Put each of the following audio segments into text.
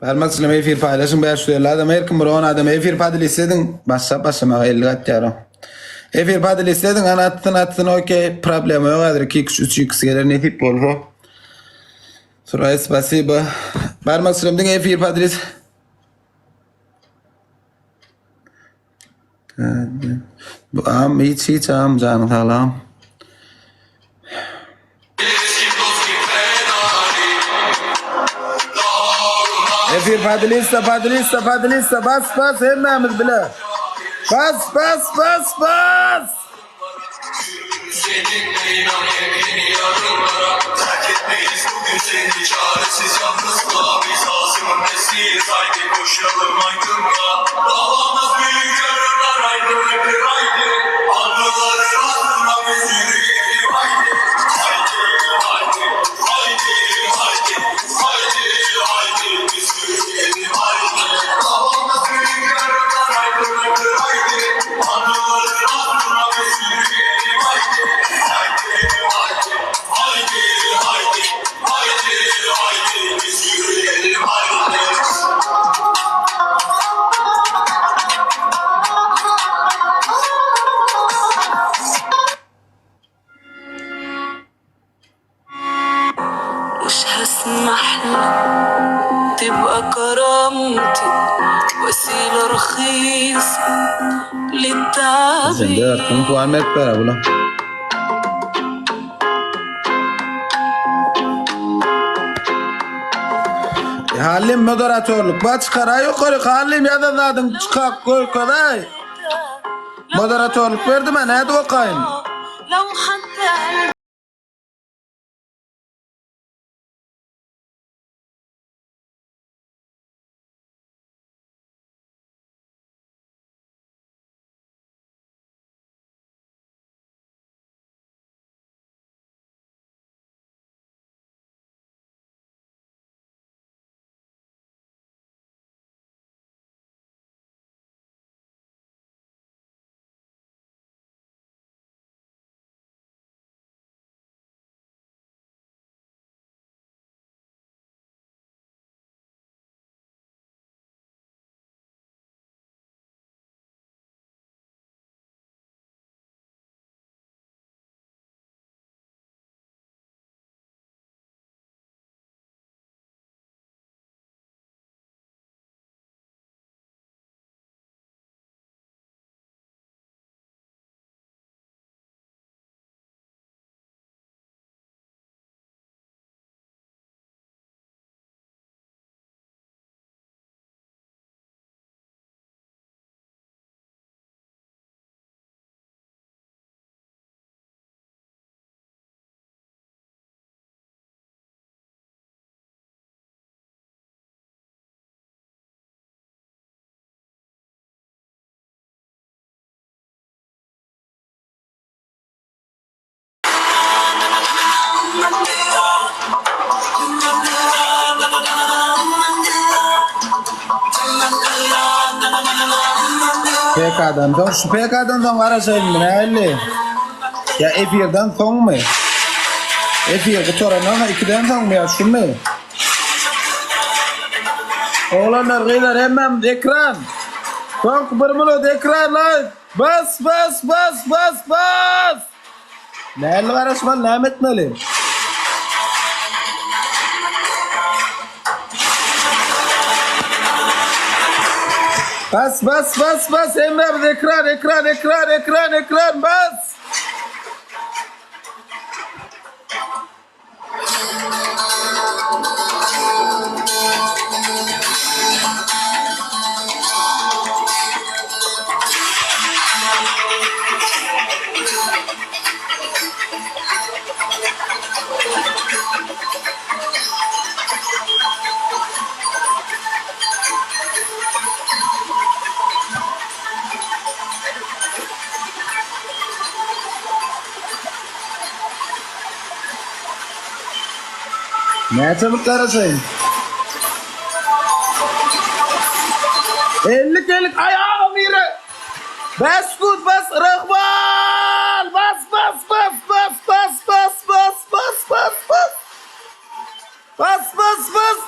Barmakçylam efir paýlaşyň 550 adam her kim bir 10 adam efir padelis ediň başlap başlamaga 50 atýar o. Efir padelis ediň ana atsyn atsyn okey problema ýok häzir 2 x 3 x geler nesip bolsa. Suraý spasiba. Barmakçylam diňe efir padelis. Bu am hiç hiç am janyň saglam. Efir padilista padilista padilista bas bas hemmämiz bile. Bas bas bas bas. مش هسمح لك تبقى كرامتي وسيلة رخيصة Sen de للتعبير arkadan puan berip ber abla. Halim moderatörlük. Ba çykaraý ýokary Halim ýazan zadyň çykak görkezaý. Moderatörlük berdim men nädip okaýyn? لو حتى PK-dan soň şu PK-dan soň garaşaýyn näli? Ýa efirden soňmy? Efir gutarandan soň ikiden soňmy ýa şumy? Oglanlar gyzlar hemmämiz ekran. Soňky bir minut ekran laýk. Bas bas bas bas bas. Näli garaşmaly näme etmeli? Bas bas bas bas hemmämiz ekran ekran ekran ekran ekran bas. Näçe bu garaşaýyn? 50 gelik aýagym ýere. Bas gud bas Rahman! Bas bas bas bas bas bas bas bas bas bas. Bas bas bas.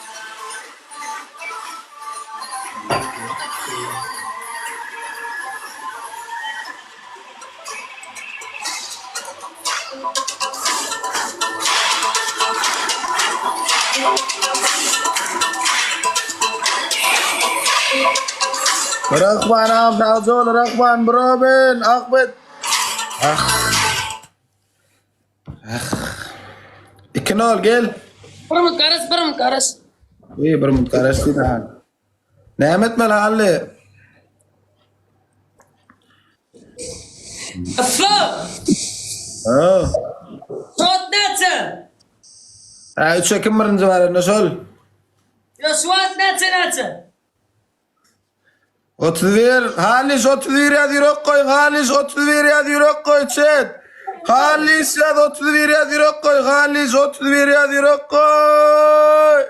Rahman agam sagja bol Rahman bro men Ahmet. Ah. Ah. 2-0 gel. Bir minut garaş, bir minut garaş. İyi bir minut garaş diýdi han. Näme etmeli Hally? Yslam. Ha. Şot näçe? Ha 3'e kim birinji bar indi şol? Ýa şu wagt näçe näçe? 31 Halis 31 ýaz ýürek goý Halis 31 ýaz ýürek goý chat. Halis ýaz 31 ýaz ýürek goý Halis 31 ýaz ýürek goý.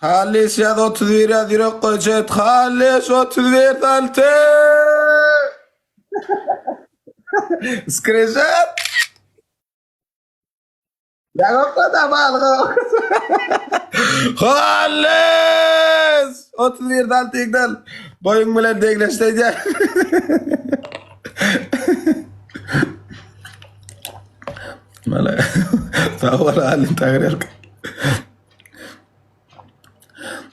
Halis ýaz 31 ýaz ýürek goý chat. Halis 31 salty. Screenshot. Ýa da balyga. Halis! 31 saltykdan boýuň bilen degleşseýdi. Mala. Sag bol Halim Taňryýalkyn.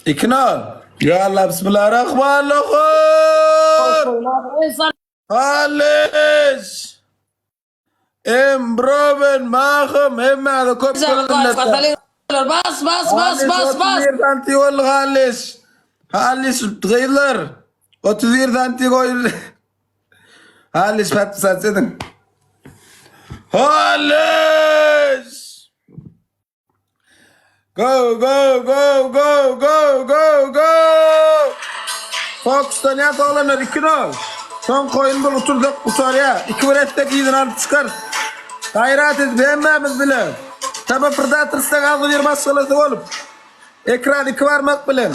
2-0. Ya Allah bismillahirrahmanirrahim. Halis! Em bro ben mahym hemmäňize köp köp minnetdar. Bas bas bas bas bas. 31 santi boldy Halis. Halis gyzlar. 31 santi goýuldy. Halis podpisat ediň. Halis! Go go go go go go go! Fokuslanýar oglanlar 2-0. Soň koýun bul uturdak gutarýar. 2-1 etsek yzyny alyp çykar. Gaýrat edip hemmämiz bile. Taba Predators'dan agzybir maşgalasy bolup. Ekran iki barmak bilen.